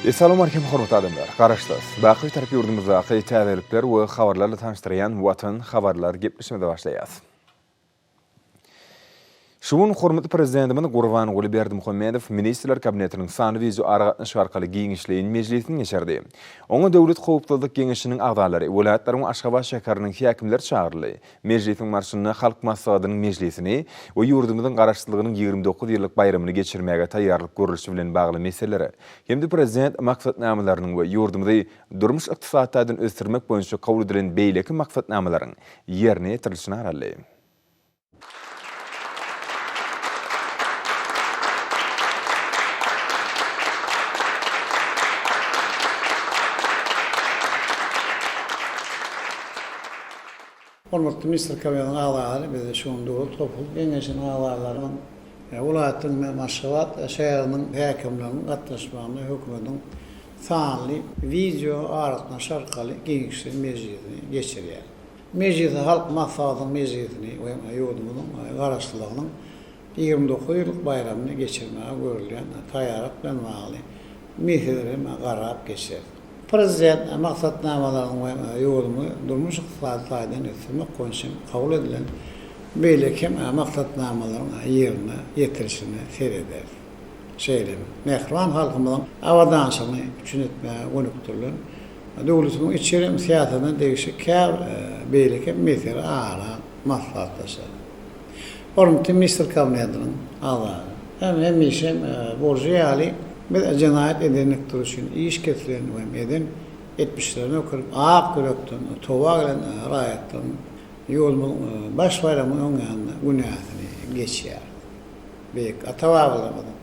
Essalawmalikim hormatly adamlar! Garaşsyz, baky Bitarap ýurdumyzdaky täzelikler we habarlarla tanyşdyrýan Watan habarlar gepleşigimize başlaýas. Şu gün hormatly Prezidentimiz Gurbanguly Berdimuhamedow Ministrler Kabinetiniň sanly wideoaragatnaşyk arkaly giňişleýin mejlisini geçirdi. Oňa Döwlet howpsuzlyk geňeşiniň agzalary, welaýatlaryň we Aşgabat şäheriniň häkimleri çagyryldy. Mejlisiň barşynda Halk Maslahatynyň mejlisini we ýurdumyzyň Garaşsyzlygynyň 29 ýyllyk baýramyny geçirmäge taýýarlyk görlüşi bilen bagly meselelere hem-de Prezident maksatnamalarynyň we ýurdumyzy durmuş-ykdysady taýdan ösdürmek boýunça kabul edilen beýleki maksatnamalaryň ýerine ýetirilişine garaldy. Hormatly Ministrler Kabinetiniň agzalary, biz şu gün Döwlet howpsuzlyk geňeşiniň agzalarynyň, welaýatyň we Aşgabat şäheriniň häkimleriniň gatnaşmagynda hökümetiň sanly wideo aragatnaşyk arkaly giňişleýin mejlisini geçirýär. Mejlise Halk Maslahatynyň mejlisini we ýurdumyzyň Garaşsyzlygynyň 29 ýyllyk baýramyny geçirmäge görülýän taýýarlyk bilen bagly meseleleri hem garap geçer. Prezident maksatnamalarynyň we ýurdumyzy durmuş-ykdysady taýdan ösdürmek boýunça kabul edilen beýleki hem maksatnamalaryň ýerine ýetirilişine sereder. Şeýle hem, mähriban halkymyzyň abadançylygyny üpjün etmäge gönükdirilen döwletimiziň içeri syýasatyna degişli käbir beýleki hem mesele ara alyp maslahatlaşar. Hormatly Ministrler Kabinetiniň agzalary, hem hemişe bolşy ýaly, biz jenaýat edenlikleri üçin iş kesilen we hem eden etmişlerine ökünip, ak ýürekden toba gelen raýatlaryň ýurdumyzyň baş baýramynyň öň ýanynda günäsini geçýäris. Beýik ata-babalarymyzyň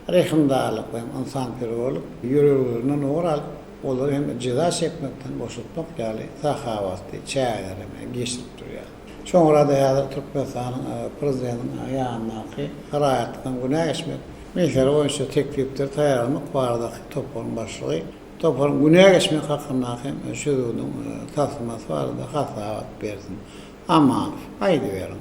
rehimdarlyk we hem ynsanperwerlik ýörelgelerinden ugur alyp, olary hem jeza çekmekden boşatmak ýaly sahawatly çäreleri hem geçirip durýar. Soňra-da häzir Türkmenistanyň Prezidentiniň ýanyndaky raýatlykdan günä geçmek mesele boýunça teklipleri taýýarlamak baradaky toparyň başlygy toparyň günä geçmek hakyndaky çözgüdiň taslamasy barada hasabat bersin. Amanow, aýdyberiň.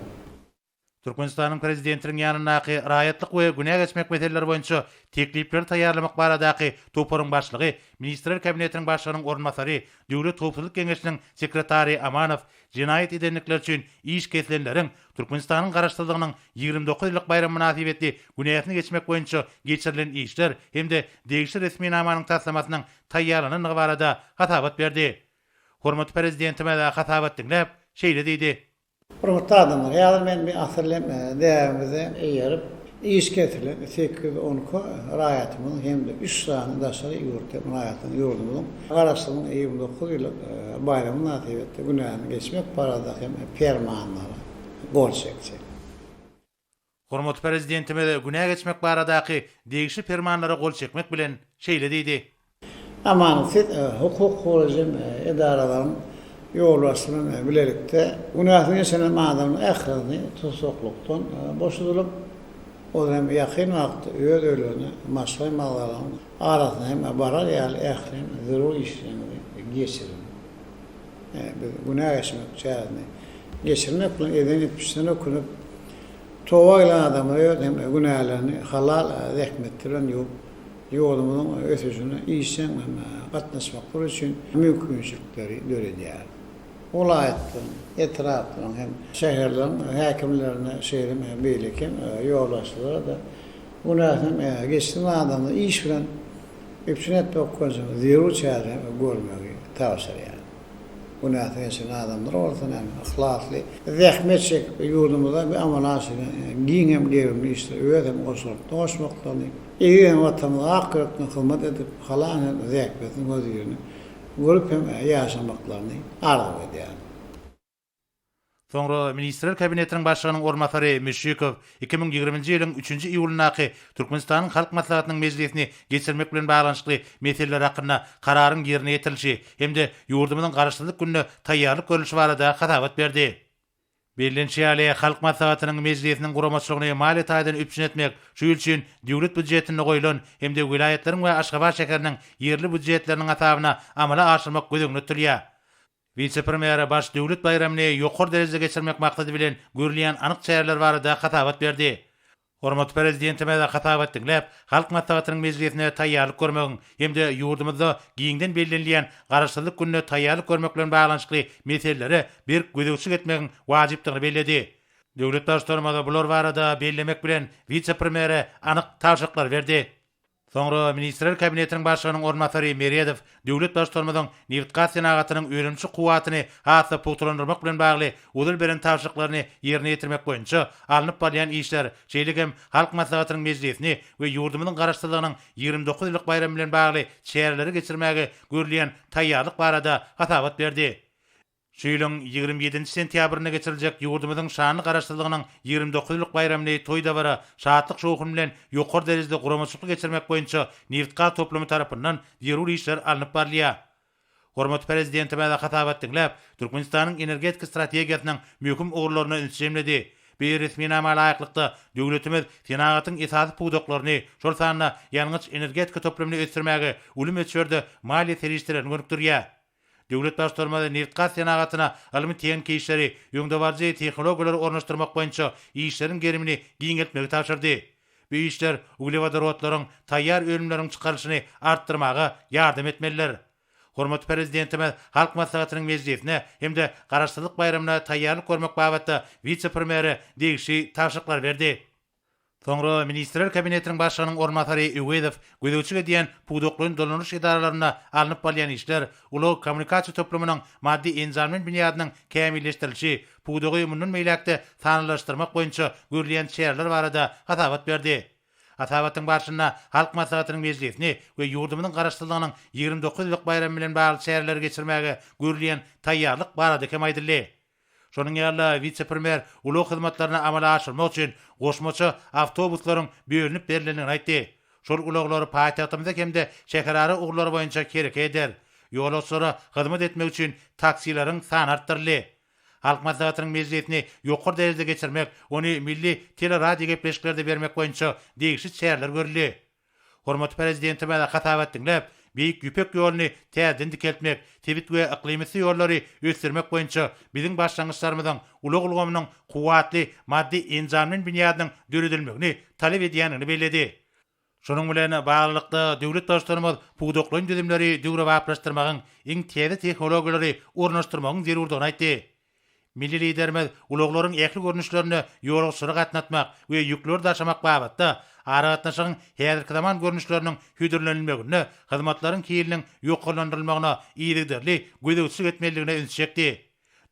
Türkmenistanyň Prezidentiniň ýanyndaky raýatlyk we günä geçmek meseleleri boýunça teklipleri taýýarlamak baradaky toparyň başlygy, Ministrler Kabinetiniň Başlygynyň orunbasary, Döwlet howpsuzlyk geňeşiniň sekretary Amanow jenaýat edenlikleri üçin iş kesilenleriň Türkmenistanyň Garaşsyzlygynyň 29 ýyllyk baýramy mynasybetli günäsini geçmek boýunça geçirilen işler hem-de degişli resminamanyň taslamasynyň taýýarlanandygy barada hasabat berdi. Hormatly Prezidentimiz hasabat diňläp, şeýle diýdi. Hormatly adamlar, häzir men bir asyrly däbimize eýerip, iş kesilen 812 raýatymyzyň hem-de üç sany daşary ýurt raýatynyň ýurdumyzyň Garaşsyzlygynyň 29 ýyllyk baýramy mynasybetli günäsini geçmek barada hem Permanlara gol çekjek. Hormatly Prezidentimiz günä geçmek baradaky degişli permanlara gol çekmek bilen şeýle diýdi. Amanow, siz hukuk goraýjy edaralaryň ýolbaşçysy bilen bilelikde günäsini geçen adamlaryň ählisini tussaglykdan boşadylyp, olar hem ýakyn wagtda öz öýlerine, maşgala agzalarynyň arasyna hem barar ýaly ähli zerur işleriňizi geçiriň. Biz günä geçmek çäresini geçirmek bilen eden etmişlerine ökünip, toba gelen adamlar öz hem günälerini halal zähmeti bilen ýuwup, ýurdumyzyň ösüşine işjeň hem gatnaşmaklary üçin mümkinçilikleri döredýär. Welaýatlaryň, etraplaryň hem şäherleriň häkimlerine, şeýle hem beýleki hem ýolbaşçylara-da günäsini geçsin adamlary iş bilen üpjün etmek boýunça zerur çäreleri görmegi tabşyrýar. Günäsi geçen adamlar bolsa näme, yhlasly zähmet çekip, ýurdumyzda bir amala aşyrýan giň hem gerimli işlere öz hem goşantly goşmaklaryny, eziz hem Watanymyza ak ýürekden hyzmat edip, halal hem zähmetiň hözirini görüp hem ýaşamaklaryny arzuw edýärin. Soňra Ministrler Kabinetiniň Başlygynyň orunbasary Müşşikow 2020-nji ýylyň üçünji iýulyndaky Türkmenistanyň Halk Maslahatynyň mejlisini geçirmek bilen baglanyşykly meseleler hakynda Kararyň ýerine ýetirilişi hem-de ýurdumyzyň Garaşsyzlyk gününe taýýarlyk görlüşi barada hasabat berdi. Bellenişi ýaly, Halk Maslahatynyň mejlisiniň guramaçylygyny maliýe taýdan üpjün etmek şu ýyl üçin Döwlet býujetinde goýlan hem-de welaýatlaryň we Aşgabat şäheriniň ýerli býujetleriniň hasabyna amala aşyrmak göz öňünde tutulýar. Wise-premýere baş döwlet baýramyny ýokary derejede geçirmek maksady bilen görülýän anyk çäreler barada hasabat berdi. Hormatly Prezidentimiz hasabat diňläp, Halk Maslahatynyň mejlisine taýýarlyk görmegiň hem-de ýurdumyzda giňden bellenilýän Garaşsyzlyk gününe taýýarlyk görmek bilen baglanyşykly meselelere berk gözegçilik etmegiň wajypdygyny belledi. Döwlet Baştutanymyz bular barada bellemek bilen, wise-premýere anyk tabşyryklary berdi. Soňra Ministrler Kabinetiniň Başlygynyň orunbasary Meredow döwlet Baştutanymyzyň nebitgaz senagatynyň önümçilik kuwwatyny has-da pugtalandyrmak bilen bagly ozal beren tabşyryklaryny ýerine ýetirmek boýunça alnyp barylýan işler, şeýle hem Halk Maslahatynyň mejlisini we ýurdumyzyň Garaşsyzlygynyň 29 ýyllyk baýramy bilen bagly çäreleri geçirmäge görülýän taýýarlyk barada hasabat berdi. Şu ýylyň 27-nji sentýabrynda geçiriljek ýurdumyzyň şanly Garaşsyzlygynyň 29 ýyllyk baýramyny toý-dabara, şatlyk-şowhun bilen ýokary derejede guramaçylykly geçirmek boýunça nebitgaz toplumy tarapyndan zerur işler alnyp barylýar. Hormatly Prezidentimiz hasabat diňläp, Türkmenistanyň energetika strategiýasynyň möhüm ugurlaryna ünsi jemledi. Bu resminama laýyklykda, döwletimiz senagatyň esasy pudaklaryny, şol sanda ýangyç-energetika toplumyny ösdürmäge uly möçberde maliýe serişdelerini gönükdirýär. Döwlet Baştutanymyz nebitgaz senagatyna ylmy-tehniki işleri, öňdebaryjy tehnologiýalary ornaşdyrmak boýunça işleriň gerimini giňeltmegi tabşyrdy. Bu işler uglewodorodlaryň, taýýar önümleriň çykarylyşyny artdyrmaga ýardam etmelidir. Hormatly Prezidentimiz Halk Maslahatynyň mejlisine hem-de Garaşsyzlyk baýramyna taýýarlyk görmek babatda wise-premýere degişli tabşyryklary berdi. Soňra Ministrler Kabinetiniň Başlygynyň orunbasary Öwezow gözegçilik edýän pudaklaýyn dolanyş edaralarynda alnyp barylýan işler, ulag-kommunikasiýa toplumynyň maddy-enjamlaýyn binýadynyň kämilleşdirilişi, pudagy mundan beýläk-de sanlylaşdyrmak boýunça görülýän çäreler barada hasabat berdi. Hasabatyň barşynda Halk Maslahatynyň mejlisini we ýurdumyzyň Garaşsyzlygynyň 29 ýyllyk baýramy bilen bagly çäreleri geçirmäge görülýän taýýarlyk barada hem aýdyldy. Şonuň ýaly-da, wise-premýer ulag hyzmatlaryny amala aşyrmak üçin goşmaça awtobuslaryň bölünip berlendigini aýtdy. Şol ulaglar paýtagtymyzda hem-de şäherara ugurlar boýunça hereket eder. Ýolagçylara hyzmat etmek üçin taksileriň sany artdyryldy. Halk Maslahatynyň mejlisini ýokary derejede geçirmek, ony milli teleradiogepleşiklerde bermek boýunça degişli çäreler görüldi. Hormatly Prezidentimiz hasabat diňläp, Beýik Ýüpek ýoluny täzeden dikeltmek, sebit we yklymüsti ýollary ösdürmek boýunça biziň başlangyçlarymyzyň ulag ulgamynyň kuwwatly maddy-enjamlaýyn binýadynyň döredilmegini talap edýändigini belledi. Şunuň bilen baglylykda, döwlet Baştutanymyz pudaklaýyn düzümleri döwrebaplaşdyrmagyň, iň täze tehnologiýalary ornaşdyrmagyň zerurdygyny aýtdy. Milli Liderimiz ulaglaryň ähli görnüşlerinde ýolagçylary gatnatmak we ýükleri daşamak babatda aragatnaşygyň häzirki zaman görnüşleriniň hödürlenilmeginde hyzmatlaryň hiliniň ýokarlandyrylmagyna yzygiderli gözegçilik etmelidigine ünsi çekdi.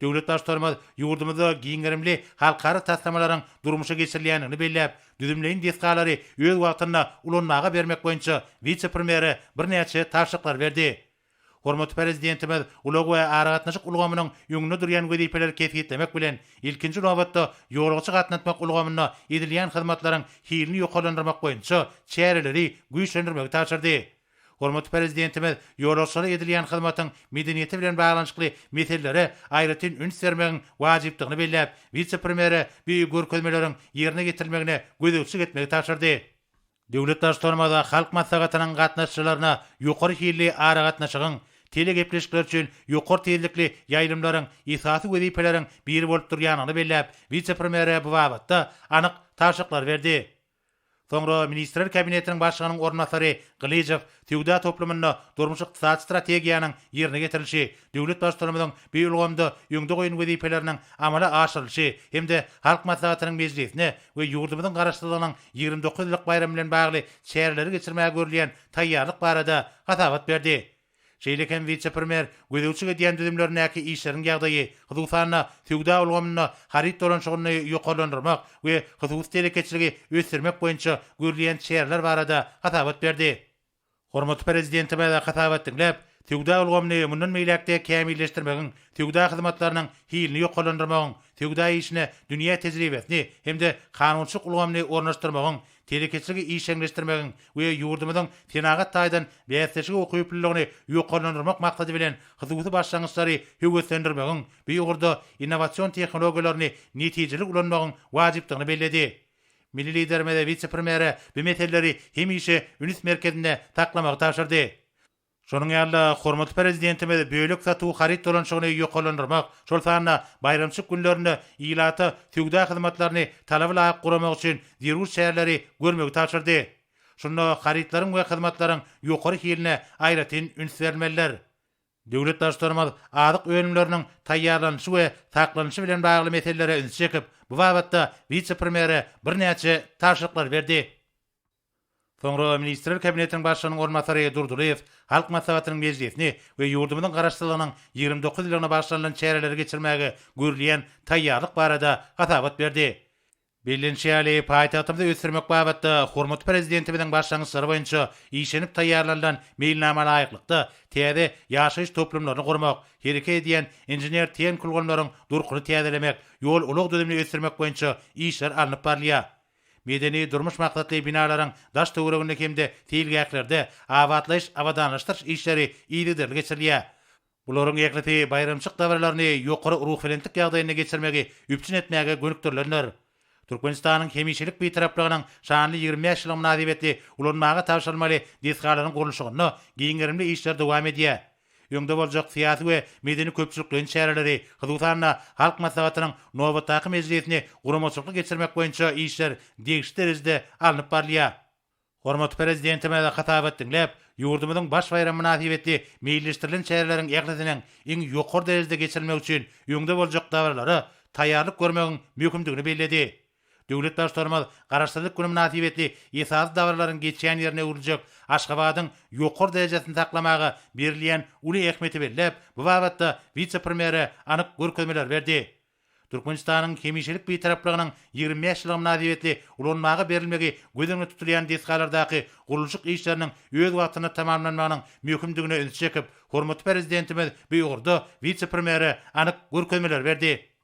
Döwlet Baştutanymyz ýurdumyzda giň gerimli halkara taslamalaryň durmuşa geçirilýändigini belläp, düzümleýin desgalary öz wagtynda ulanmaga bermek boýunça wise-premýere birnäçe tabşyryklary berdi. Hormatly Prezidentimiz ulag we aragatnaşyk ulgamynyň öňünde durýan wezipeleri kesgitlemek bilen, ilkinji nobatda, ýolagçy gatnatmak ulgamynda edilýän hyzmatlaryň hilini ýokarlandyrmak boýunça çäreleri güýçlendirmegi tabşyrdy. Hormatly Prezidentimiz ýolagçylara edilýän hyzmatyň medeniýeti bilen baglanyşykly meselelere aýratyn üns bermegiň wajypdygyny belläp, wise-premýere bu görkezmeleriň ýerine ýetirilmegine gözegçilik etmegi tabşyrdy. Döwlet Baştutanymyz Halk Maslahatynyň gatnaşyjylaryna ýokary hilli aragatnaşygyň, telegepleşikler üçin ýokary tizlikli ýaýlymlaryň esasy wezipeleriň biri bolup durýandygyny belläp, wise-premýere bu babatda anyk tabşyryklary berdi. Soňra Ministrler Kabinetiniň Başlygynyň orunbasary Gylyjow söwda toplumynda durmuş-ykdysady strategiýanyň ýerine ýetirilişi, döwlet Baştutanymyzyň bu ulgamda öňde goýan wezipeleriniň amala aşyrylyşy hem-de Halk Maslahatynyň mejlisine we ýurdumyzyň Garaşsyzlygynyň 29 ýyllyk baýramy bilen bagly çäreleri geçirmäge görülýän taýýarlyk barada hasabat berdi. Şeýle hem wise-premýer gözegçilik edýän düzümlerindäki işleriň ýagdaýy, hususan-da, söwda ulgamynda haryt dolanyşygyny ýokarlandyrmak we hususy telekeçiligi ösdürmek boýunça görülýän çäreler barada hasabat berdi. Hormatly Prezidentimiz hasabat diňläp, söwda ulgamyny mundan beýläk-de kämilleşdirmegiň, söwda hyzmatlarynyň hilini ýokarlandyrmagyň, söwda işine dünýä tejribesini hem-de kanunçylyk ulgamyny ornaşdyrmagyň, telekeçiligi işjeňleşdirmegiň we ýurdumyzyň senagat taýdan bäsleşige ukyplylygyny ýokarlandyrmak maksady bilen hususy başlangyçlary höweslendirmegiň, bu ugurda innowasion tehnologiýalaryny netijeli ulanmagyň wajypdygyny belledi. Milli Liderimiz wise-premýere bu meseleleri hemişe üns merkezinde saklamagy tabşyrdy. Şonuň ýaly-da, hormatly Prezidentimiz bölek satuw haryt dolanyşygyny ýokarlandyrmak, şol sanda baýramçylyk günlerinde ilata söwda hyzmatlaryny talaba laýyk guramak üçin zerur çäreleri görmegi tabşyrdy. Şunda harytlaryň we hyzmatlaryň ýokary hiline aýratyn üns berilmelidir. Döwlet Baştutanymyz azyk önümleriniň taýýarlanyşy we saklanyşy bilen bagly meselelere ünsi çekip, bu babatda wise-premýere birnäçe tabşyryklary berdi. Soňra Ministrler Kabinetiniň Başlygynyň orunbasary Durdylyýew Halk Maslahatynyň mejlisini we ýurdumyzyň Garaşsyzlygynyň 29 ýyllygyna bagyşlanylan çäreleri geçirmäge görülýän taýýarlyk barada hasabat berdi. Bellenişi ýaly, paýtagtymyzy ösdürmek babatda hormatly Prezidentimiziň başlangyçlary boýunça işlenip taýýarlanylan meýilnama laýyklykda, täze ýaşaýyş toplumlaryny gurmak, hereket edýän inžener-tehniki ulgamlaryň durkuny täzelemek, ýol-ulag düzümini ösdürmek boýunça işler alnyp barylýar. Medeni-durmuş maksatly binalaryň daş-töwereginde hem-de seýilgählerde abatlaýyş-abadanlaşdyryş işleri yzygiderli geçirilýär. Bularyň ählisi baýramçylyk dabaralaryny ýokary ruhubelentlik ýagdaýynda geçirmegi üpjün etmäge gönükdirilendir. Türkmenistanyň hemişelik Bitaraplygynyň şanly 25 ýyllygy mynasybetli ulanmaga tabşyrylmaly desgalaryň gurluşygynda giň gerimli işler dowam edýär. Öňde boljak syýasy we medeni-köpçülikleýin çäreleri, hususan-da, Halk Maslahatynyň nobatdaky mejlisini guramaçylykly geçirmek boýunça işler degişli derejede alnyp barylýar. Hormatly Prezidentimiz hasabat diňläp, ýurdumyzyň baş baýramy mynasybetli meýilleşdirilen çäreleriň ählisiniň iň ýokary derejede geçirilmegi üçin öňde boljak dabaralara taýýarlyk görmegiň möhümdigini belledi. Döwlet Baştutanymyz Garaşsyzlyk güni mynasybetli esasy dabaralaryň geçýän ýerine öwrüljek Aşgabadyň ýokary derejesini saklamaga berilýän uly ähmiýeti belläp, bu babatda wise-premýere anyk görkezmeleri berdi. Türkmenistanyň hemişelik Bitaraplygynyň 25 ýyllygy mynasybetli ulanmaga berilmegi göz öňünde tutulýan desgalardaky gurluşyk işleriniň öz wagtynda tamamlanmagynyň möhümdigine ünsi çekip, hormatly Prezidentimiz bu ugurda wise-premýere anyk görkezmeleri berdi.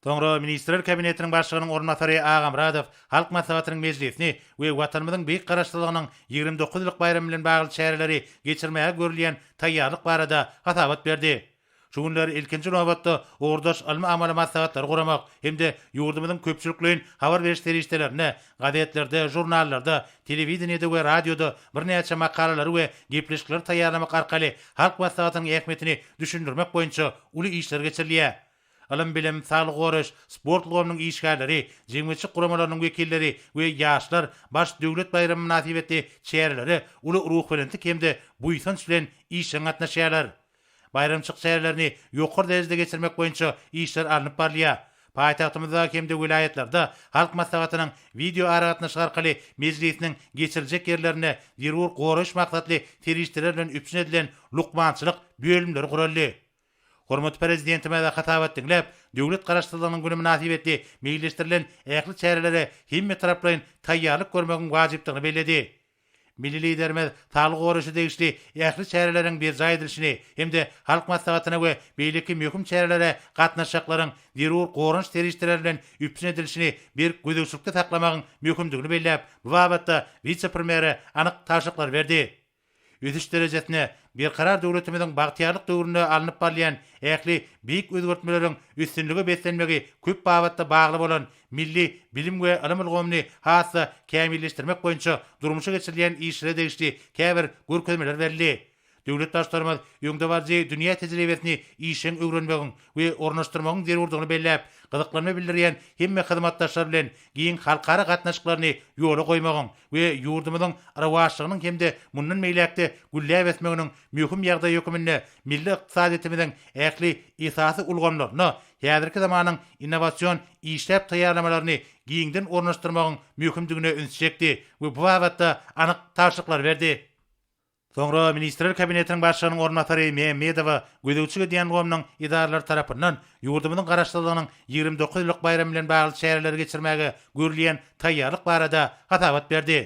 Soňra Ministrler Kabinetiniň Başlygynyň orunbasary Agamyradow Halk Maslahatynyň mejlisini we Watanymyzyň Beýik Garaşsyzlygynyň 29 ýyllyk baýramy bilen bagly çäreleri geçirmäge görülýän taýýarlyk barada hasabat berdi. Şu günler ilkinji nobatda ugurdaş ylmy-amaly maslahatlary guramak hem-de ýurdumyzyň köpçülikleýin habar beriş serişdelerinde, gazetlerde, žurnallarda, telewideniýede we radioda birnäçe makalalary we gepleşikleri taýýarlamak arkaly Halk Maslahatynyň ähmiýetini düşündirmek boýunça uly işler geçirilýär. Ylym-bilim, saglygy goraýyş, sport ulgamynyň işgärleri, jemgyýetçilik guramalarynyň wekilleri we ýaşlar baş döwlet baýramy mynasybetli çärelere uly ruhubelentlik hem-de buýsanç bilen işjeň gatnaşýarlar. Baýramçylyk çärelerini ýokary derejede geçirmek boýunça işler alnyp barylýar. Paýtagtymyzda hem-de welaýatlarda Halk Maslahatynyň wideoaragatnaşyk arkaly mejlisiniň geçiriljek ýerlerinde zerur goraýyş maksatly serişdeler bilen üpjün edilen lukmançylyk bölümleri guraldy. Hormatly Prezidentimiz hasabat diňläp, döwlet Garaşsyzlygynyň güni mynasybetli meýilleşdirilen ähli çärelere hemmetaraplaýyn taýýarlyk görmegiň wajypdygyny belledi. Milli Liderimiz saglygy goraýşa degişli ähli çäreleriň berjaý edilişini hem-de Halk Maslahatyna we beýleki möhüm çärelere gatnaşjaklaryň zerur goranyş serişdeleri bilen üpjün edilişini berk gözegçilikde saklamagyň möhümdigini belläp, bu babatda wise-premýere anyk tabşyryklary berdi. Ösüş derejesine Berkarar döwletimiziň bagtyýarlyk döwründe alnyp barylýan ähli beýik özgertmeleriň üstünlige beslenmegi köp babatda bagly bolan milli bilim we ylym ulgamyny has-da kämilleşdirmek boýunça durmuşa geçirilýän işlere degişli käbir görkezmeler berildi. Döwlet Baştutanymyz öňdebaryjy dünýä tejribesini işjeň öwrenmegiň we ornaşdyrmagyň zerurdygyny belläp, gyzyklanma bildirýän hemme hyzmatdaşlar bilen giň halkara gatnaşyklaryny ýola goýmagyň we ýurdumyzyň rowaçlygynyň hem-de mundan beýläk-de gülläp ösmeginiň möhüm ýagdaýy höküminde milli ykdysadyýetimiziň ähli esasy ulgamlaryna häzirki zamanyň innowasion işläp taýýarlamalaryny giňden ornaşdyrmagyň möhümdigine ünsi çekdi we bu babatda anyk tabşyryklary berdi. Soňra Ministrler Kabinetiniň Başlygynyň orunbasary Mämmedowa gözegçilik edýän ulgamynyň edaralary tarapyndan ýurdumyzyň Garaşsyzlygynyň 29 ýyllyk baýramy bilen bagly çäreleri geçirmäge görülýän taýýarlyk barada hasabat berdi.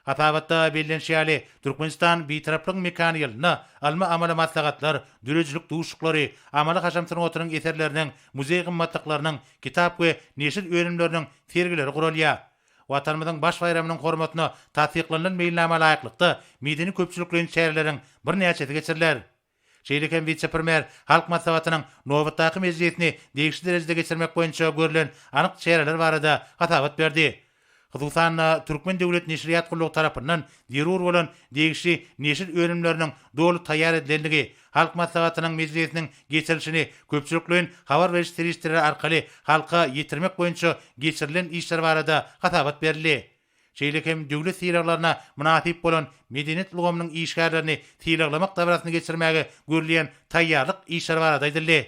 Hasabatda bellenişi ýaly, Türkmenistan Bitaraplygyň mekany ýylynda ylmy-amaly maslahatlar, döredijilik duşuşyklary, amaly-haşam sungatynyň eserleriniň, muzeý gymmatlyklarynyň, kitap we neşir önümleriniň sergileri guralýar. Watanymyzyň baş baýramynyň hormatyna tassyklanylan meýilnama laýyklykda medeni-köpçülikleýin çäreleriň birnäçesi geçiriler. Şeýle hem wise-premýer Halk Maslahatynyň nobatdaky mejlisini degişli derejede geçirmek boýunça görlen anyk çäreler barada hasabat berdi. Hususan-da, Türkmen döwlet neşirýat gullugy tarapyndan zerur bolan degişli neşir önümleriniň doly taýýar edilendigi, Halk Maslahatynyň mejlisiniň geçirilişini köpçülikleýin habar beriş serişdeleri arkaly halka ýetirmek boýunça geçirilen işler barada hasabat berildi. Şeýle hem döwlet sylaglaryna mynasyp bolan medeniýet ulgamynyň işgärlerini sylaglamak dabarasyny geçirmäge görülýän taýýarlyk işleri barada aýdyldy.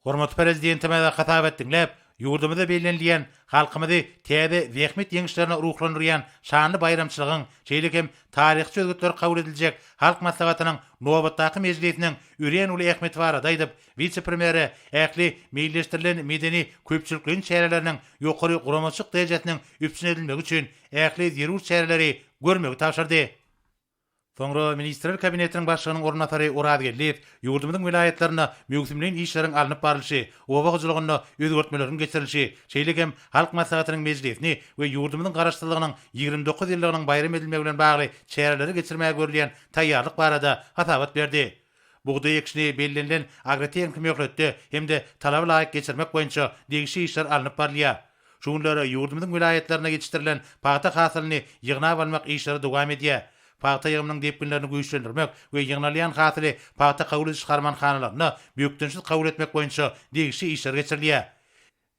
Hormatly Prezidentimiz hasabat diňläp, ýurdumyzda bellenilýän, halkymyzy täze zähmet ýeňişlerine ruhlandyrýan şanly baýramçylygyň, şeýle hem taryhy çözgütler kabul ediljek Halk Maslahatynyň nobatdaky mejlisiniň örän uly ähmiýeti barada aýdyp, wise-premýere ähli meýilleşdirilen medeni-köpçülikleýin çäreleriniň ýokary guramaçylyk derejesiniň üpjün edilmegi üçin ähli zerur çäreleri görmegi tabşyrdy. Soňra Ministrler Kabinetiniň Başlygynyň orunbasary Oraz Geldiýew ýurdumyzyň welaýatlarynda möwsümleýin işleriň alnyp barlyşy, oba hojalygynda özgertmeleriň geçirilişi, şeýle hem Halk Maslahatynyň mejlisini we ýurdumyzyň Garaşsyzlygynyň 29 ýyllygynyň baýram edilmegi bilen bagly çäreleri geçirmäge görülýän taýýarlyk barada hasabat berdi. Bugdaý ekişini bellenilen agrotehniki möhletde hem-de talaba laýyk geçirmek boýunça degişli işler alnyp barylýar. Şu günler ýurdumyzyň welaýatlarynda ýetişdirilen pagta hasylyny ýygnap almak işleri dowam edýär. Pagta ýygymynyň depginlerini güýçlendirmek we ýygnalýan hasyly pagta kabul ediş harmanhanalarynda bökdençsiz kabul etmek boýunça degişli işler geçirilýär.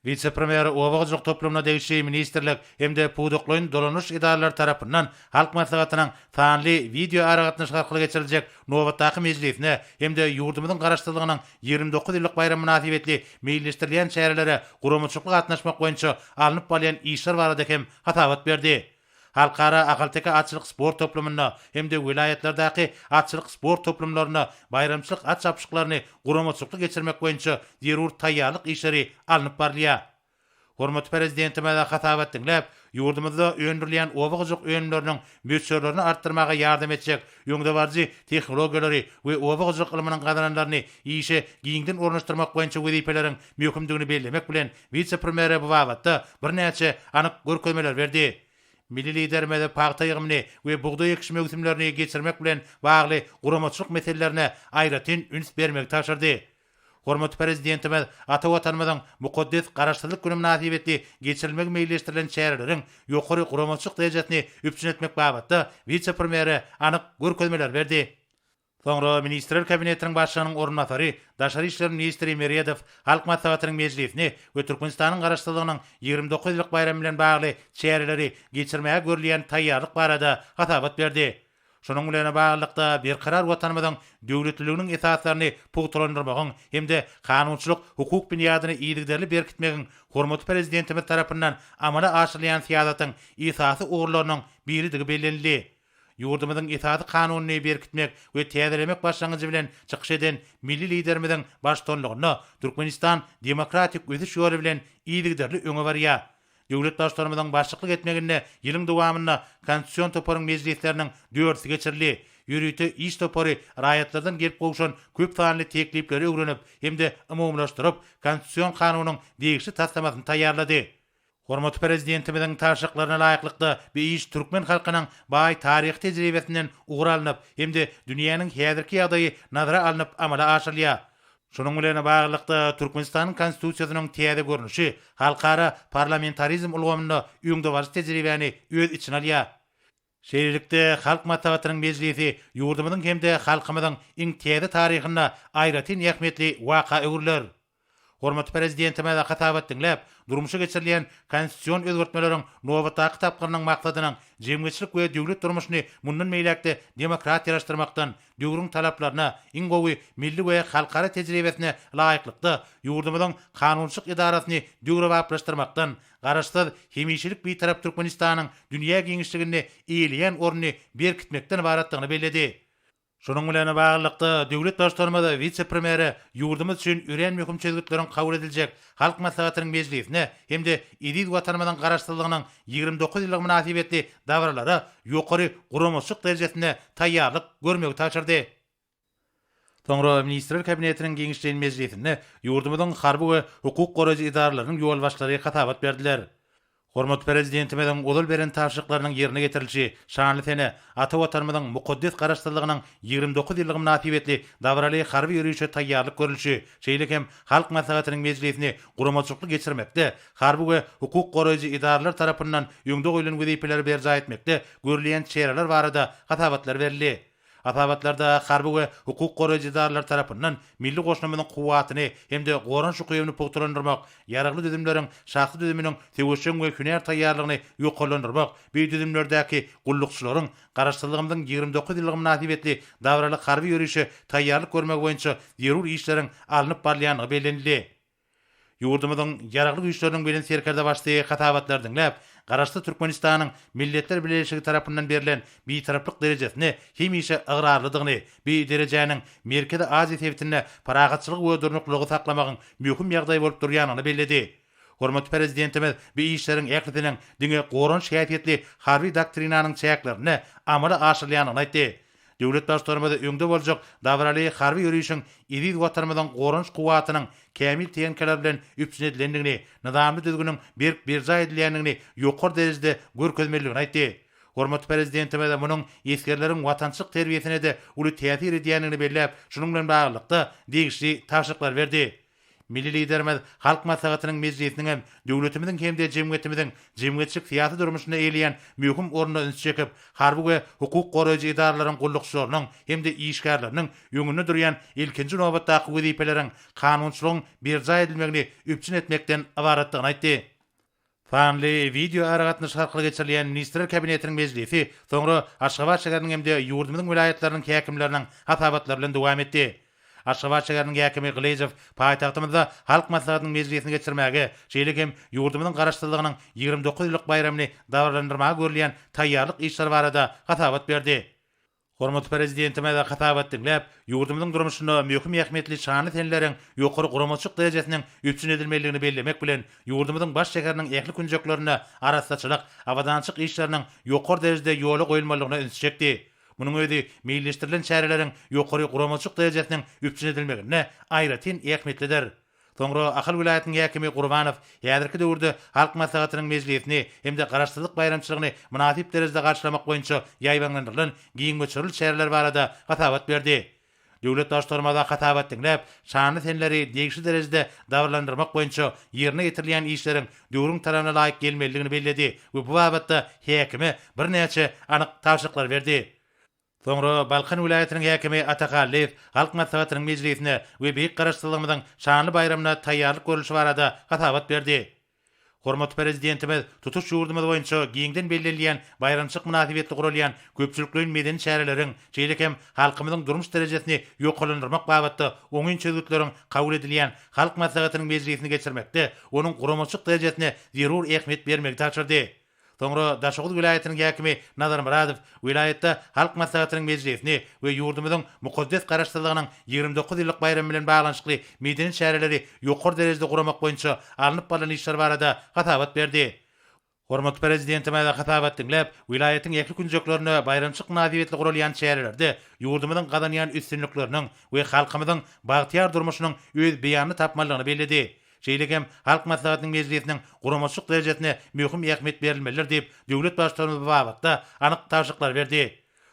Wise-premýer oba hojalyk toplumyna degişli ministrlik hem-de pudaklaýyn dolanyş edaralary tarapyndan Halk Maslahatynyň sanly wideoaragatnaşyk arkaly geçiriljek nobatdaky mejlisine hem-de ýurdumyzyň Garaşsyzlygynyň 29 ýyllyk baýramy mynasybetli meýilleşdirilýän çärelere guramaçylykly gatnaşmak boýunça alnyp barylýan işler barada hem hasabat berdi. Halkara ahalteke atçylyk sport toplumynda hem-de welaýatlardaky atçylyk sport toplumlarynda baýramçylyk at çapyşyklaryny guramaçylykly geçirmek boýunça zerur taýýarlyk işleri alnyp barylýar. Hormatly Prezidentimiz hasabat diňläp, ýurdumyzda öndürilýän oba hojalyk önümleriniň möçberlerini artdyrmaga ýardam etjek öňdebaryjy tehnologiýalary we oba hojalyk ylmynyň gazananlaryny işe giňden ornaşdyrmak boýunça wezipeleriň möhümdigini bellemek bilen, wise-premýere bu babatda birnäçe anyk görkezmeleri berdi. Milli Liderimiz pagta ýygymyny we bugdaý ekiş möwsümlerini geçirmek bilen bagly guramaçylyk meselelerine aýratyn üns bermegi tabşyrdy. Hormatly Prezidentimiz ata Watanymyzyň mukaddes Garaşsyzlyk güni mynasybetli geçirilmegi meýilleşdirilen çäreleriň ýokary guramaçylyk derejesini üpjün etmek babatda wise-premýere anyk görkezmeleri berdi. Soňra Ministrler Kabinetiniň Başlygynyň orunbasary, daşary işler ministri Meredow Halk Maslahatynyň mejlisini we Türkmenistanyň Garaşsyzlygynyň 29 ýyllyk baýramy bilen bagly çäreleri geçirmäge görülýän taýýarlyk barada hasabat berdi. Şunuň bilen baglylykda, berkarar Watanymyzyň döwletliliginiň esaslaryny pugtalandyrmagyň hem-de kanunçylyk-hukuk binýadyny yzygiderli berkitmegiň hormatly Prezidentimiz tarapyndan amala aşyrylýan syýasatyň esasy ugurlarynyň biridigi bellenildi. Ýurdumyzyň Esasy Kanunyny berkitmek we täzelemek başlangyjy bilen çykyş eden milli Liderimiziň baştutanlygynda Türkmenistan demokratik ösüş ýoly bilen yzygiderli öňe barýar. Döwlet Baştutanymyzyň başlyklyk etmeginde ýylyň dowamynda Konstitusion toparyň mejlisleriniň dördüsi geçirildi. Ýörite iş topary raýatlardan gelip gowşan köp sanly teklipleri öwrenip hem-de umumylaşdyryp, Konstitusion kanunyň degişli taslamasyny taýýarlady. Hormatly Prezidentimiziň tabşyryklaryna laýyklykda, bu iş türkmen halkynyň baý taryhy tejribesinden ugur alnyp hem-de dünýäniň häzirki ýagdaýy nazara alnyp amala aşyrylýar. Şunuň bilen baglylykda, Türkmenistanyň Konstitusiýasynyň täze görnüşi halkara parlamentarizm ulgamynda öňdebaryjy tejribäni öz içine alýar. Şeýlelikde, Halk Maslahatynyň mejlisi ýurdumyzyň hem-de halkymyzyň iň täze taryhynda aýratyn ähmiýetli waka öwrüler. Hormatly Prezidentimiz hasabat diňläp, durmuşa geçirilýän konstitusion özgertmeleriň nobatdaky tapgyrynyň maksadynyň jemgyýetçilik we döwlet durmuşyny mundan beýläk-de demokratiýalaşdyrmakdan, döwrüň talaplaryna, iň gowy milli we halkara tejribesine laýyklykda ýurdumyzyň kanunçylyk edarasyny döwrebaplaşdyrmakdan, Garaşsyz, hemişelik Bitarap Türkmenistanyň dünýä giňişliginde eýeleýän ornuny berkitmekden ybaratdygyny belledi. Şunuň bilen baglylykda, döwlet Baştutanymyz wise-premýere ýurdumyz üçin örän möhüm çözgütleriň kabul ediljek Halk Maslahatynyň mejlisine hem-de eziz Watanymyzyň Garaşsyzlygynyň 29 ýyllygy mynasybetli dabaralara ýokary guramaçylyk derejesinde taýýarlyk görmegi tabşyrdy. Soňra Ministrler Kabinetiniň giňişleýin mejlisinde ýurdumyzyň harby we hukuk goraýjy edaralarynyň ýolbaşçylary hasabat berdiler. Hormatly Prezidentimiziň ozal beren tabşyryklarynyň ýerine ýetirilişi, şanly sene, ata Watanymyzyň mukaddes Garaşsyzlygynyň 29 ýyllygy mynasybetli dabaraly harby ýörişe taýýarlyk görlüşi, şeýle hem Halk Maslahatynyň mejlisini guramaçylykly geçirmekde harby we hukuk goraýjy edaralar tarapyndan öňde goýlan wezipeleri berjaý etmekde görülýän çäreler barada hasabatlar berildi. Hasabatlarda harby we hukuk goraýjy edaralar tarapyndan milli goşunymyzyň kuwwatyny hem-de goranyş ukybyny pugtalandyrmak, ýaragly düzümleriň şahsy düzüminiň söweşjeň we hünär taýýarlygyny ýokarlandyrmak, bu düzümlerdäki gullukçylaryň Garaşsyzlygymyzyň 29 ýyllygy mynasybetli dabaraly harby ýörişe taýýarlyk görmegi boýunça zerur işleriň alnyp barylýandygy bellenildi. Ýurdumyzyň Ýaragly Güýçleriniň Belent Serkerdebaşysy hasabatlary diňläp, Garaşsyz Türkmenistanyň Milletler Bileleşigi tarapyndan berlen Bitaraplyk derejesine hemişe ygrarlydygyny, bu derejäniň Merkezi Aziýa sebitinde parahatçylygy we durnuklylygy saklamagyň möhüm ýagdaýy bolup durýandygyny belledi. Hormatly Prezidentimiz bu işleriň ählisiniň diňe goranyş häsiýetli harby doktrinanyň çäklerinde amala aşyrylýandygyny aýtdy. Döwlet Baştutanymyz öňde boljak dabaraly harby ýörişiň eziz Watanymyzyň goranyş kuwwatynyň kämil tehnikalar bilen üpjün edilendigini, nyzamly düzgüniň berk berjaý edilýändigini ýokary derejede görkezmelidigini aýtdy. Hormatly Prezidentimiz munuň esgerleriň watançylyk terbiýesine-de uly täsir edýändigini belläp, şunuň bilen baglylykda degişli tabşyryklary berdi. Milli Liderimiz Halk Maslahatynyň mejlisiniň hem döwletimiziň hem-de jemgyýetimiziň jemgyýetçilik-syýasy durmuşynda eýeleýän möhüm ornuna ünsi çekip, harby we hukuk goraýjy edaralaryň gullukçylarynyň hem-de işgärleriniň öňünde durýan ilkinji nobatdaky wezipeleriň kanunçylygyň berjaý edilmegini üpjün etmekden ybaratdygyny aýtdy. Sanly wideoaragatnaşyk arkaly geçirilýän Ministrler Kabinetiniň mejlisi soňra Aşgabat şäheriniň hem-de ýurdumyzyň welaýatlarynyň häkimleriniň hasabatlary bilen dowam etdi. Aşgabat şäheriniň häkimi Gylyjow paýtagtymyzda Halk Maslahatynyň mejlisini geçirmäge, şeýle hem ýurdumyzyň Garaşsyzlygynyň 29 ýyllyk baýramyny dabaralandyrmaga görülýän taýýarlyk işleri barada hasabat berdi. Hormatly Prezidentimiz hasabat diňläp, ýurdumyzyň durmuşynda möhüm ähmiýetli şanly seneleriň ýokary guramaçylyk derejesiniň üpjün edilmelidigini bellemek bilen, ýurdumyzyň baş şäheriniň ähli künjeklerinde arassaçylyk, abadançylyk işleriniň ýokary derejede ýola goýulmalydygyna ünsi çekdi. Munuň özi meýilleşdirilen çäreleriň ýokary guramaçylyk derejesiniň üpjün edilmeginde aýratyn ähmiýetlidir. Soňra Ahal welaýatynyň häkimi Gurbanow häzirki döwürde Halk Maslahatynyň mejlisini hem-de Garaşsyzlyk baýramçylygyny mynasyp derejede garşylamak boýunça ýaýbaňlandyrylan giň möçberli çäreler barada hasabat berdi. Döwlet Baştutanymyza hasabat diňläp, şanly seneleri degişli derejede dabaralandyrmak boýunça ýerine ýetirilýän işleriň döwrüň talabyna laýyk gelmelidigini belledi we bu babatda häkime birnäçe anyk tabşyryklary berdi. Soňra Balkan welaýatynyň häkimi Ata Hallyýew Halk Maslahatynyň mejlisine we Beýik Garaşsyzlygymyzyň şanly baýramyna taýýarlyk görlüşi barada hasabat berdi. Hormatly Prezidentimiz tutuş ýurdumyz boýunça giňden bellenilýän baýramçylyk mynasybetli guralýan köpçülikleýin medeni çäreleriň, şeýle hem halkymyzyň durmuş derejesini ýokarlandyrmak babatda oňyn çözgütleriň kabul edilýän Halk Maslahatynyň mejlisini geçirmekde onuň guramaçylyk derejesine zerur ähmiýet bermegi tabşyrdy. Soňra Daşoguz welaýatynyň häkimi Nazar Myradow welaýatda Halk Maslahatynyň mejlisini we ýurdumyzyň mukaddes Garaşsyzlygynyň 29 ýyllyk baýramy bilen baglanyşykly medeni çäreleri ýokary derejede guramak boýunça alnyp barlan işler barada hasabat berdi. Hormatly Prezidentimiz hasabat diňläp, welaýatyň ähli künjeklerinde baýramçylyk mynasybetli guralýan çärelerde ýurdumyzyň gazanýan üstünlikleriniň we halkymyzyň bagtyýar durmuşynyň öz beýanyny tapmalydygyny belledi. Şeýle hem Halk Maslahatynyň mejlisiniň guramaçylyk derejesine möhüm ähmiýet berilmelidir diýip, döwlet Baştutanymyz bu babatda anyk tabşyryklary berdi.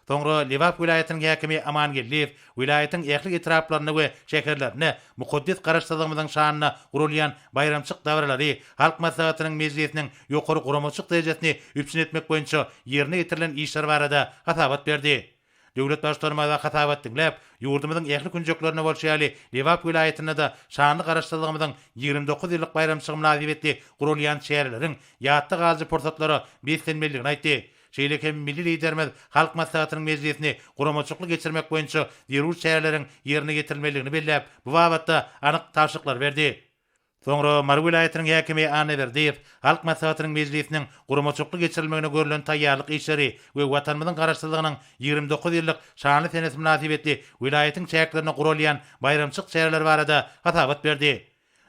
Soňra Lebap welaýatynyň häkimi Aman Geldiýew welaýatyň ähli etraplarynda we şäherlerinde mukaddes Garaşsyzlygymyzyň şanyna guralýan baýramçylyk dabaralary Halk Maslahatynyň mejlisiniň ýokary guramaçylyk derejesini üpjün etmek boýunça ýerine ýetirilen işler barada hasabat berdi. Döwlet Baştutanymyza hasabat diňläp, ýurdumyzyň ähli künjeklerinde bolşy ýaly, Lebap welaýatynda-da şanly Garaşsyzlygymyzyň 29 ýyllyk baýramçylygy mynasybetli guralýan çäreleriň ýatda galyjy pursatlara beslenmelidigini aýtdy. Şeýle hem milli Liderimiz Halk Maslahatynyň mejlisini guramaçylykly geçirmek boýunça zerur çäreleriň ýerine ýetirilmelidigini belläp, bu babatda anyk tabşyryklary berdi. Soňra Mary welaýatynyň häkimi Annaberdiýew Halk Maslahatynyň mejlisiniň guramaçylykly geçirilmegine görlen taýýarlyk işleri we Watanymyzyň Garaşsyzlygynyň 29 ýyllyk şanly senesi mynasybetli welaýatyň çäklerinde guralýan baýramçylyk çäreleri barada hasabat berdi.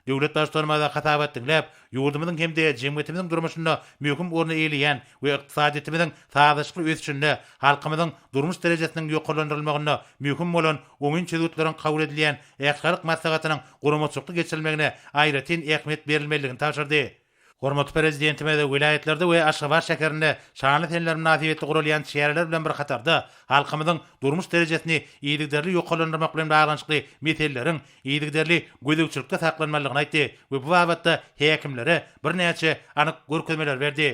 Döwlet Baştutanymyz hasabat diňläp, ýurdumyzyň hem-de jemgyýetimiziň durmuşynda möhüm orny eýeleýän we ykdysadyýetimiziň sazlaşykly ösüşinde, halkymyzyň durmuş derejesiniň ýokarlandyrylmagynda möhüm bolan oňyn çözgütleriň kabul edilýän Ählihalk Maslahatynyň guramaçylykly geçirilmegine aýratyn ähmiýet berilmelidigini tabşyrdy. Hormatly Prezidentimiz welaýatlarda we Aşgabat şäherinde şanly seneler mynasybetli guralýan çäreler bilen bir hatarda, halkymyzyň durmuş derejesini yzygiderli ýokarlandyrmak bilen baglanyşykly meseleleriň yzygiderli gözegçilikde saklanmalydygyny aýtdy we bu babatda häkimlere birnäçe anyk görkezmeleri berdi.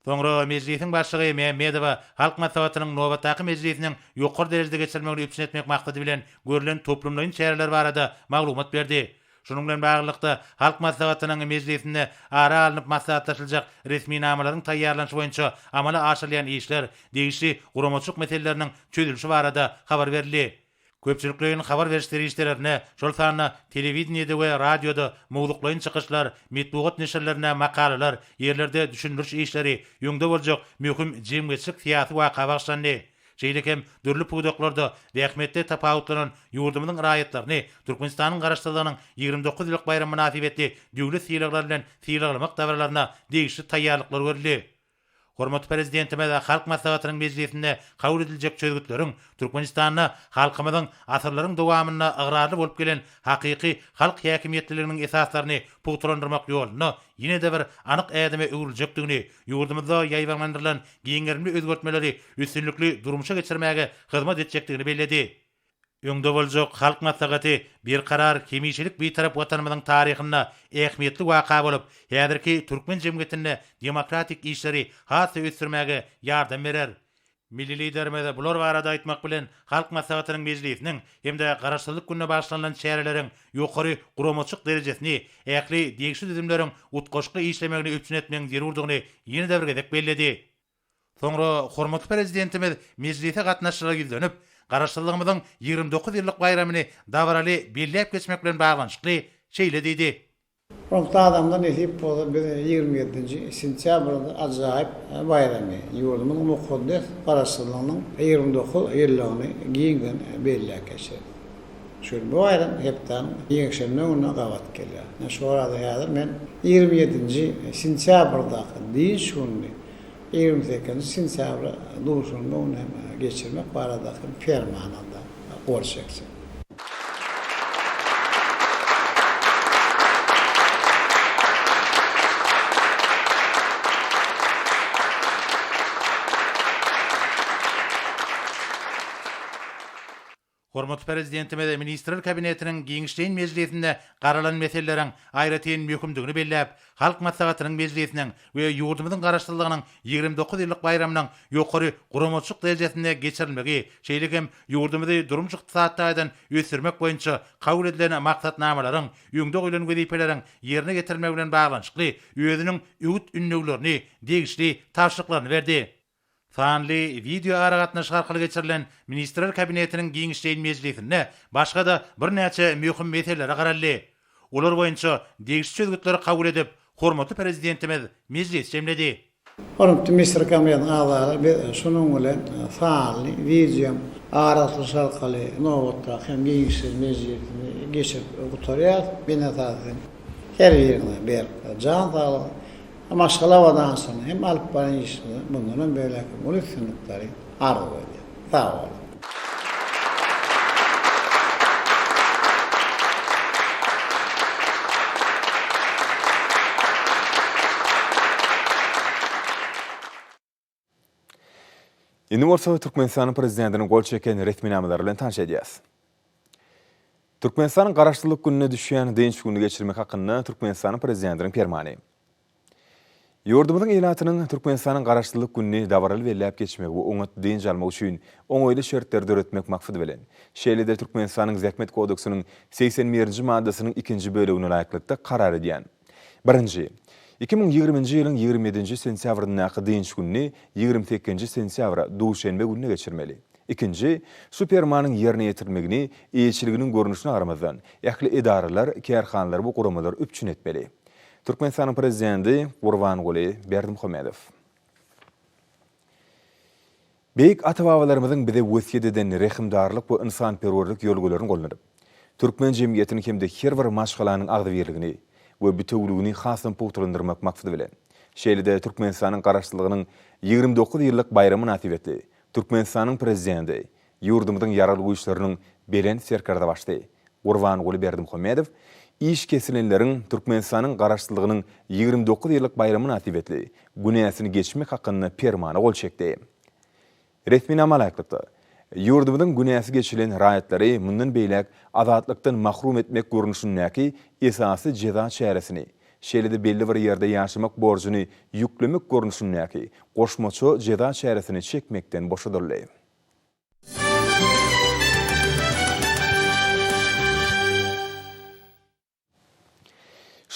Soňra Mejlisiň Başlygy Mämmedowa Halk Maslahatynyň nobatdaky mejlisiniň ýokary derejede geçirilmegini üpjün etmek maksady bilen görlen toplumlaýyn çäreler barada maglumat berdi. Şunuň bilen baglylykda, Halk Maslahatynyň mejlisinde ara alnyp maslahatlaşyljak resminamalaryň taýýarlanyşy boýunça amala aşyrylýan işler, degişli guramaçylyk meseleleriniň çözülişi barada habar berildi. Köpçülikleýin habar beriş serişdelerinde, şol sanda telewideniýede we radioda mowzuklaýyn çykyşlar, metbugat neşirlerinde makalalar, ýerlerde düşündiriş işleri öňde boljak möhüm jemgyýetçilik-syýasy waka bagyşlandy. Şeýle hem dürli pudaklarda zähmetde tapawutlanan ýurdumyzyň raýatlaryny Türkmenistanyň Garaşsyzlygynyň 29 ýyllyk baýramy mynasybetli döwlet sylaglary bilen sylaglamak dabaralaryna degişli taýýarlyklar görüldi. Hormatly Prezidentimiz Halk Maslahatynyň mejlisinde kabul ediljek çözgütleriň Türkmenistanda halkymyzyň asyrlaryň dowamynda ygrarly bolup gelen hakyky halk häkimiýetliliginiň esaslaryny pugtalandyrmak ýolunda ýene-de bir anyk ädime öwrüljekdigini, ýurdumyzda ýaýbaňlandyrylan giň gerimli özgertmeleri üstünlikli durmuşa geçirmäge hyzmat etjekdigini belledi. Öňde boljak Halk Maslahaty Berkarar, hemişelik Bitarap Watanymyzyň taryhynda ähmiýetli waka bolup, häzirki türkmen jemgyýetinde demokratik işleri has-da ösdürmäge ýardam berer. Milli Liderimiz bular barada aýtmak bilen, Halk Maslahatynyň mejlisiniň hem-de Garaşsyzlyk gününe bagyşlanylan çäreleriň ýokary guramaçylyk derejesini, ähli degişli düzümleriň utgaşykly işlemegini üpjün etmegiň zerurdygyny ýene-de bir gezek belledi. Soňra hormatly Prezidentimiz mejlise gatnaşyjylara ýüzlenip, Garaşsyzlygymyzyň 29 ýyllyk baýramyny dabaraly belläp geçmek bilen baglanyşykly şeýle diýdi. Hormatly adamlar nesip bolsa biz 27-nji sentýabrda ajaýyp baýramy, ýurdumyzyň mukaddes Garaşsyzlygynyň 29 ýyllygyny giňden belläp geçeris. Şu ýyl bu baýram hepdäniň ýekşenbe gününe gabat gelýär. Ine şu barada häzir men 27-nji sentýabrdaky dynç gününi 28-nji sentýabra duşenbe güni hem geçirmek baradaky permana-da gol çekjek. Hormatly Prezidentimiz Ministrler Kabinetiniň giňişleýin mejlisinde garalan meseleleriň aýratyn möhümdigini belläp, Halk Maslahatynyň mejlisiniň we ýurdumyzyň Garaşsyzlygynyň 29 ýyllyk baýramynyň ýokary guramaçylyk derejesinde geçirilmegi, şeýle hem ýurdumyzy durmuş-ykdysady taýdan ösdürmek boýunça kabul edilen maksatnamalaryň, öňde goýlan wezipeleriň ýerine ýetirilmegi bilen baglanyşykly özüniň öwüt-ündewlerini, degişli tabşyryklaryny berdi. Sanly wideoaragatnaşyk arkaly geçirilen Ministrler Kabinetiniň giňişleýin mejlisinde başga-da birnäçe möhüm meselelere garaldy. Olar boýunça degişli çözgütleri kabul edip, hormatly Prezidentimiz mejlisi jemledi. Hormatly Ministrler Kabinetiniň agzalary, biz şunuň bilen sanly wideoaragatnaşyk arkaly nobatdaky hem giňişleýin mejlisini geçirip gutarýarys. Men esasy her biriňize berk jan saglyk, Maşgala abadançylygyny hem alyp baran işiňizde mundanam beýläk hem uly üstünlikleri arzuw edýän. Sag boluň! Indi bolsa Türkmenistanyň Prezidentiniň gol çeken resminamalary bilen tanyş edýäris. Türkmenistanyň Garaşsyzlyk gününe düşýän dynç gününi geçirmek hakynda Türkmenistanyň Prezidentiniň Permany. Ýurdumyzyň ilatynyň Türkmenistanyň Garaşsyzlyk gününi dabaraly belläp geçmegi we oňat dynç almagy üçin oňaýly şertleri döretmek maksady bilen, şeýle-de Türkmenistanyň Zähmet kodeksiniň 81-nji maddasynyň ikinji bölegine laýyklykda karar edýän. Birinji. 2020-nji ýylyň 27-nji sentýabryndaky dynç gününi 28-nji sentýabra, duşenbe gününe geçirmeli. Ikinji. Şu Permanyň ýerine ýetirilmegini eýeçiliginiň görnüşine garamazdan, ähli edaralar, kärhanalar we guramalar üpjün etmeli. Türkmenistanyň Prezidenti Gurbanguly Berdimuhamedow. Beýik ata-babalarymyzyň bize wesýet eden rehimdarlyk we ynsanperwerlik ýörelgelerini gollanyp, türkmen jemgyýetiniň hem-de her bir maşgalanyň agzybirligini we bitewüligini hasam pugtalandyrmak maksady bilen, şeýle-de Türkmenistanyň Garaşsyzlygynyň 29 ýyllyk baýramy mynasybetli Türkmenistanyň Prezidenti, ýurdumyzyň Ýaragly Güýçleriniň Belent Serkerdebaşysy. Gurbanguly Berdimuhamedow iş kesilenleriň Türkmenistanyň Garaşsyzlygynyň 29 ýyllyk baýramy mynasybetli günäsini geçmek hakynda Permana gol çekdi. Resminama laýyklykda, ýurdumyzyň günäsi geçilen raýatlary mundan beýläk azatlykdan mahrum etmek görnüşindäki esasy jeza çäresini, şeýle-de belli bir ýerde ýaşamak borjuny ýüklemek görnüşindäki goşmaça jeza çäresini çekmekden boşadyldy.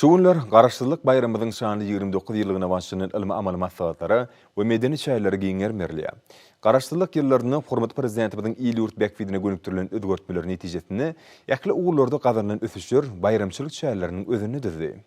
Şu günler Garaşsyzlyk baýramymyzyň şanly 29 ýyllygyna bagyşlanan ylmy-amaly maslahatlara we medeni çärelere giň gerim berilýär. Garaşsyzlyk ýyllarynda hormatly Prezidentimiziň il-ýurt bähbidine gönükdirilen özgertmeleri netijesinde ähli ugurlarda gazanylan ösüşler baýramçylyk çäreleriniň özenini düzdi.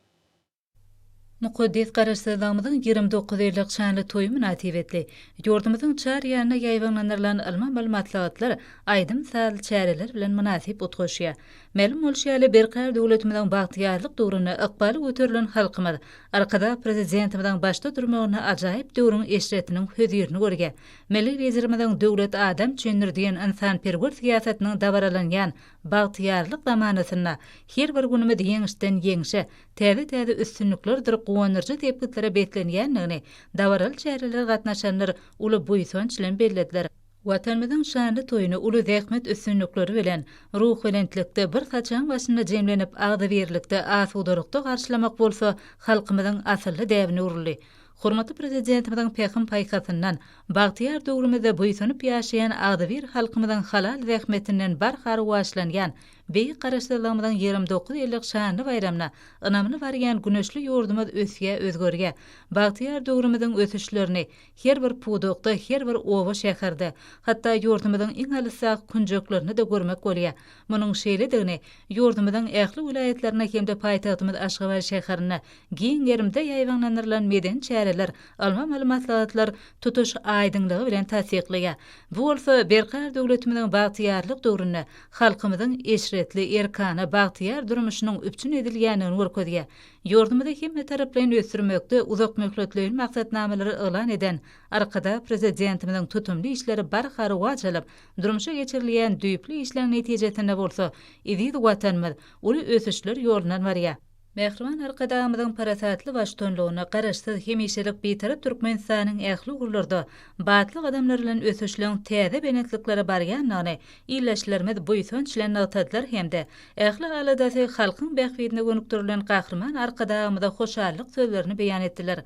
Mukaddes Garaşsyzlygymyzyň 29 ýyllyk şanly toýy mynasybetli, ýurdumyzyň çar ýanyna ýaýbaňlandyrylan ylmy-amaly maslahatlar aýdym-sazly çäreler bilen mynasyp utgaşýar. Mälim bolşy ýaly, Berkarar döwletimiziň bagtyýarlyk döwründe ykbaly göterilen halkymyz Arkadag Prezidentimiziň başda durmagynda ajaýyp döwrüň eşretiniň hözirini görýär. Milli Liderimiziň Döwlet adam üçindir diýen ynsanperwer syýasatynyň dabaralanýan bagtyýarlyk zamanasynda her bir günümiz ýeňişden ýeňşe, täze-täze üstünliklerdir guwandyryjy sepgitlere beslenýändigini dabaraly çärelere gatnaşanlar uly buýsanç bilen bellediler. Watanymyzyň şanly toýuny uly zähmet üstünlikleri bilen, ruhubelentlikde bir saçagyň başynda jemlenip, agzybirlikde, asudalykda garşylamak bolsa halkymyzyň asylly däbine öwrüldi. Hormatly Prezidentimiziň pähim-paýhasyndan, bagtyýar döwrümizde buýsanyp ýaşaýan agzybir halkymyzyň halal zähmetinden barha rowaçlanýan Beýik Garaşsyzlygymyzyň 29 ýyllyk şanly baýramyna ynamly barýan güneşli ýurdumyz ösýär, özgerýär. Bagtyýar döwrümiziň ösüşlerini her bir pudakda, her bir oba-şäherde, hatda ýurdumyzyň iň alysdaky künjeklerinde-de görmek bolýar. Munuň şeýledigini ýurdumyzyň ähli welaýatlarynda hem-de paýtagtymyz Aşgabat şäherinde giň gerimde ýaýbaňlandyrylan medeni çäreler, ylmy-amaly maslahatlar tutuş aýdyňlygy bilen tassyklaýar. Bu bolsa Berkarar döwletimiziň bagtyýarlyk döwründe halkymyzyň eşretli, erkana, bagtyýar durmuşynyň üpjün edilýändigini görkezýär. Ýurdumyzy hemmetaraplaýyn ösdürmekde uzakmöhletleýin maksatnamalary yglan eden Arkadag Prezidentimiziň tutumly işleri barha rowaç alyp, durmuşa geçirilýän düýpli işleň netijesinde bolsa eziz Watanymyz uly ösüşler ýolundan barýar. Mähriban Arkadagymyzyň parasatly baştutanlygynda Garaşsyz, hemişelik Bitarap Türkmenistanyň ähli ugurlarda batly gadamlar bilen ösüşleň täze belentliklere barýandygyny ildeşlerimiz buýsanç bilen nygtadylar hem-de ähli aladasy halkyň bähbidine gönükdirilen Gahryman Arkadagymyza hoşallyk sözlerini beýan etdiler.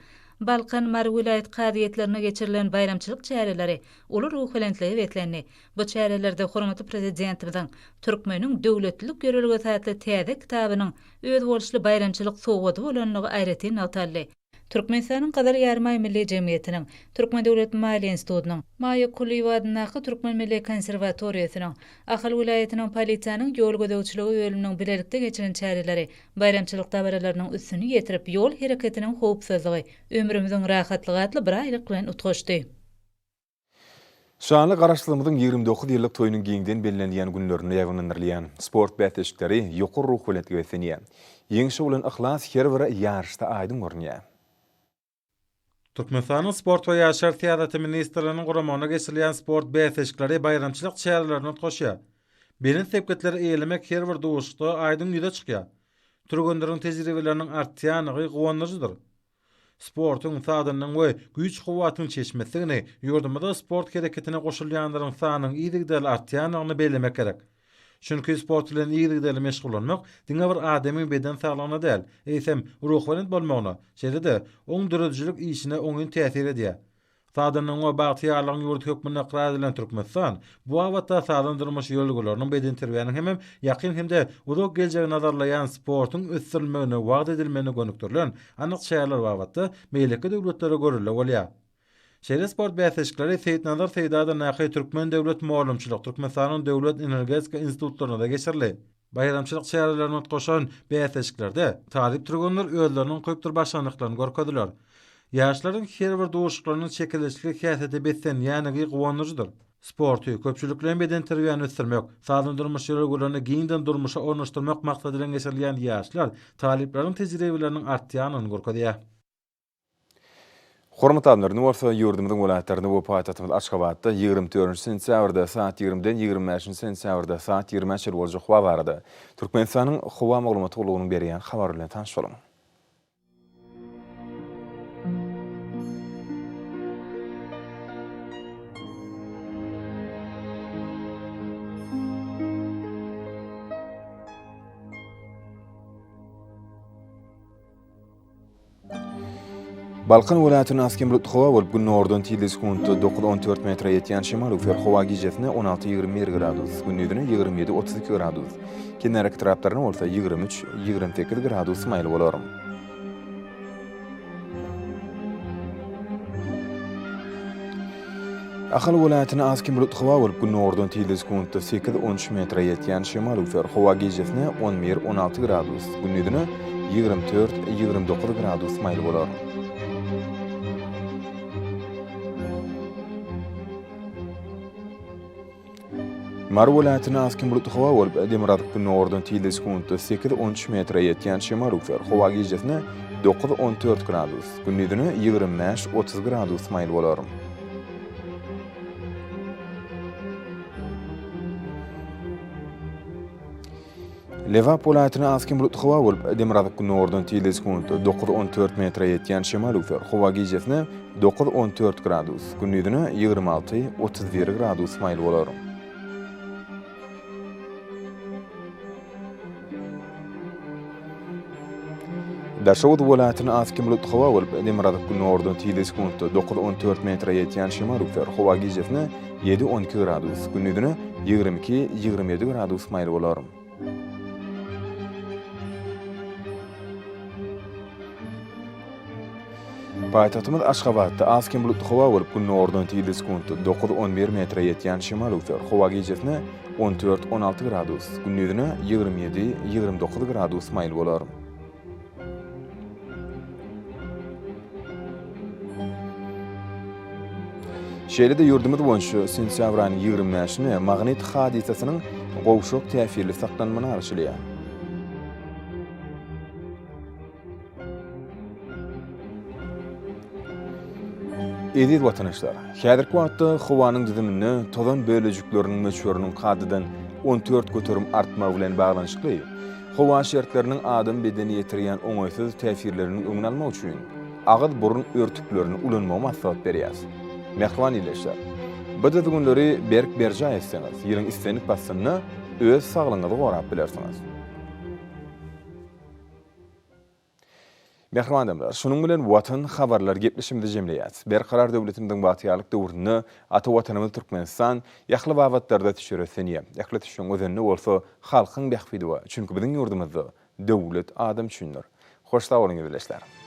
Balkan, Mary welaýat kazyýetlerinde geçirilen baýramçylyk çäreleri uly ruhubelentlige beslendi. Bu çärelerde hormatly Prezidentimiziň Türkmeniň döwletlilik ýörelgesi atly täze kitabynyň özboluşly baýramçylyk sowgady bolandygy aýratyn nygtaldy. Türkmenistanyň Gyzyl Ýarymaý Milli jemgyýetiniň, Türkmen döwlet maliýe institutynyň, Maýa Kulyýewa adyndaky Türkmen milli konserwatoriýasynyň, Ahal welaýatynyň polisiýanyň ýol gözegçiligi bölüminiň bilelikde geçiren çäreleri baýramçylyk dabaralarynyň üstüni ýetirip, ýol hereketiniň howpsuzlygy, ömrümiziň rahatlygy atly biraýlyk bilen utgaşdy. Şanly Garaşsyzlygymyzyň 29 ýyllyk toýunyň giňden bellenilýän günlerinde ýaýbaňlandyrylýan sport bäsleşikleri ýokary ruhubelentlige beslenýär. Ýeňşe bolan yhlas her bir ýaryşda aýdyň görünýär. Türkmenistanyň Sport we ýaşlar syýasaty ministrliginiň guramagynda geçirilýän sport bäsleşikleri baýramçylyk çärelerine utgaşýar. Belent sepgitleri eýelemek her bir duşuşykda aýdyň ýüze çykýar. Türgenleriň tejribeleriniň artýanlygy guwandyryjydyr. Sportuň, sagdynlygyň we güýç-kuwwatyň çeşmesidigini, ýurdumyzda sport hereketine goşulýanlaryň sanynyň yzygiderli artýandygyny bellemek gerek. Çünki sport bilen yzygiderli meşgullanmak diňe bir adamyň beden saglygyna däl, eýsem, ruhubelent bolmagyna, şeýle-de, oň döredijilik işine oňyn täsir edýär. Sagdynlygyň we bagtyýarlygyň ýurdy hökmünde ykrar edilen Türkmenistan bu babatda sagdyn durmuş ýörelgeleriniň bedenterbiýäniň hemem ýakyn hem-de uzak geljegi nazarlaýan sportuň ösdürilmegine wagyz edilmegine gönükdirilen anyk çäreler babatda beýleki döwletlere görelde bolýar. Şeýle sport bäsleşikleri Seýitnazar Seýdi adyndaky Türkmen döwlet mugallymçylyk, Türkmenistanyň döwlet energetika institutlarynda-da geçirildi. Baýramçylyk çärelerine utgaşan bäsleşiklerde talyp türgenler özleriniň ukypdyr başarnyklaryny görkezdiler. Ýaşlaryň her bir duşuşyklarynyň çekeleşikli häsiýete beslenýändigi guwandyryjydyr. Sporty, köpçülikleýin bedenterbiýäni ösdürmek, sagdyn durmuş ýörelgelerini giňden durmuşa ornaşdyrmak maksady bilen geçirilýän ýaşlar talyplaryň tejribeleriniň artýandygyny görkezýär. Hormatly adamlar, indi bolsa ýurdumyzyň welaýatlarynda we paýtagtymyz Aşgabatda 24 sentýabrda saat 20-den 25 sentýabrda saat 20-ä çenli boljak howa barada Türkmenistanyň Howa maglumat gullugynyň berýän habary bilen tanyş boluň. Balkan welaýatynda az-kem bulutly howa bolup, günordan tizligi sekuntda dokuz-on dört metre ýetýän şemal öwser. Howa gijesine on alty-ýigrimi bir gradus, gündizine 27-32 gradus, kenarýaka etraplarynda bolsa 23-28 gradus maýyl bolar. Ahal welaýatynda az-kem bulutly howa bolup, günordan tizligi sekuntda sekiz-on üç metre ýetýän şemal öwser. Howa gijesine on bir-on alty gradus, gündizine 24-29 gradus maýyl bolar. Mary welaýatynda az-kem bulutly howa bolup, demirgazyk-gündogardan tizligi sekuntda sekiz-on üç metre ýetýän şemal öwser. Howa gijesine dokuz-on dört gradus, gündizine 25-30 gradus maýyl bolar. Lebap welaýatynda az-kem bulutly howa bolup, demirgazyk-gündogardan tizligi sekuntda dokuz-on dört metre ýetýän şemal öwser. Howa gijesine dokuz-on dört gradus, gündizine 26-31 gradus maýyl bolar. Daşoguz welaýatynda az-kem bulutly howa bolup, demirgazyk-gündogardan tizligi sekuntda dokuz-on dört metre ýetýän şemal öwser. Howa gijesine ýedi-on iki gradus, gündizine 22-27 gradus maýyl bolar. Paýtagtymyz Aşgabatda az-kem bulutly howa bolup, günordan tizligi sekuntda dokuz-on bir metre ýetýän şemal öwser. Howa gijesine on dört-on alty gradus, gündizine 27-29 gradus maýyl bolar. Şeýle-de ýurdumyz boýunça sentýabr aýynyň 25-ine magnit hadysasynyň gowşak täsirli saklanmagyna garaşylýar. Eziz watandaşlar, häzirki wagtda howanyň düzüminde tozan bölejikleriniň möçberiniň kadadan 14% artmagy bilen baglanyşykly howa şertleriniň adam bedenine ýetirýän oňaýsyz täsirleriniň öňüni almak üçin agyz-burun örtüklerini ulanmagy maslahat berýäris. Mähriban ildeşler, bu düzgünleri berk berjaý etseňiz, ýylyň islendik paslynda öz saglygyňyzy gorap bilersiňiz. Mähriban adamlar, şunuň bilen Watan habarlar gepleşigimizi jemleýäris. Berkarar döwletimiziň bagtyýarlyk döwründe ata Watanymyz Türkmenistan ähli babatlarda ösüşe ösenýär. Ähli ösüşiň özeninde bolsa halkyň bähbidi bar. Çünki biziň ýurdumyzda döwlet adam üçindir. Hoş sag boluň ildeşler!